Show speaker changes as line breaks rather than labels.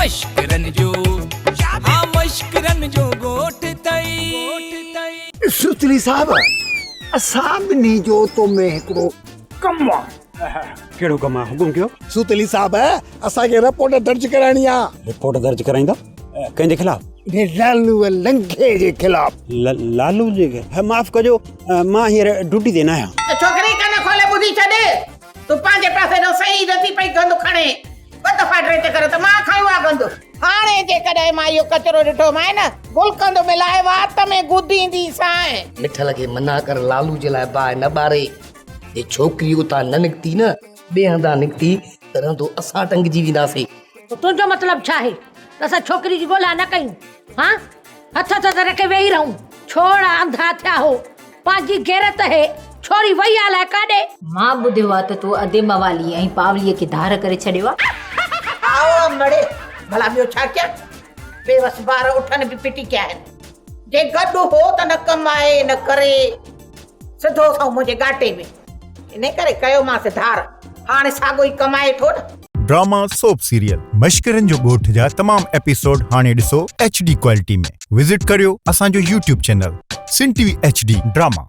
مشڪرن جو ها مشڪرن جو ڳوٺ ٿئي.
سوتلي صاحب اسان ٻنهي جو تو ۾ هڪڙو ڪم آ.
ڪهڙو ڪم آ حڪم ڪيو.
سوتلي صاحب اسان کي رپورٽ درج ڪرائڻي آ.
رپورٽ درج ڪرائيندا ڪنهن جي خلاف؟
انهي لالوء لنگهي جي خلاف.
لالو جي معاف ڪجو مان هينئر ڊيوٽي تي ناهيان.
ته ڇوڪري ڪن کولي ٻڌي ڇڏ. تون پنهنجي پاسي ڏانهن صحيح نه ٿي پئي گند کڻي. ٻه دفعا ٽي چڪر ته مان کنيو آ گند. هاڻي جيڪڏهن مان اهو ڪچرو ڏٺو مانء نه، گلقند ملائي وات ۾ گدينديسانء.
مٺل کي منع ڪر لالو جي لاء باهه نه ٻاري. جي ڇوڪري اتان نه نڪتي نه ٻئي هنڌان نڪتي ته رهندو اسان ٽنگجي وينداسين.
پوء تنهنجو مطلب ڇا آهي ته اسان ڇوڪري جي ڳولها نه ڪيون؟ ها؟ هٿ هٿ تي رکي ويهي رهون؟ ڇوڙا انڌا ٿيا هو. پنهنجي غيرت اهي. ڇوري وئي آ الائي ڪاڏي؟
مان ٻڌيو آ ته تو ادي موالي ۽ پاوليء کي ڌار ڪري ڇڏيو آ.
هائو امڙي، ڀلا ٻيو ڇا ڪيان؟ بيوس ٻار اٺن به پٽي ڪيا آهن. جي گڏ هو ته نه ڪمائي نه ڪري. سڌو سنئون منهنجي ڳاٽي ۾. انهي ڪري ڪيومانس ڌار. هاڻي ساڳو ئي ڪمائي ٿو نه.
ڊراما سوپ سيريل مشڪرن جو ڳوٺ جا تمام ايپيسوڊ هاڻي ڏسو ايڇ ڊي ڪوالٽي ۾ وزٽ ڪريو اسان جو YouTube channel Sindh T V H D drama.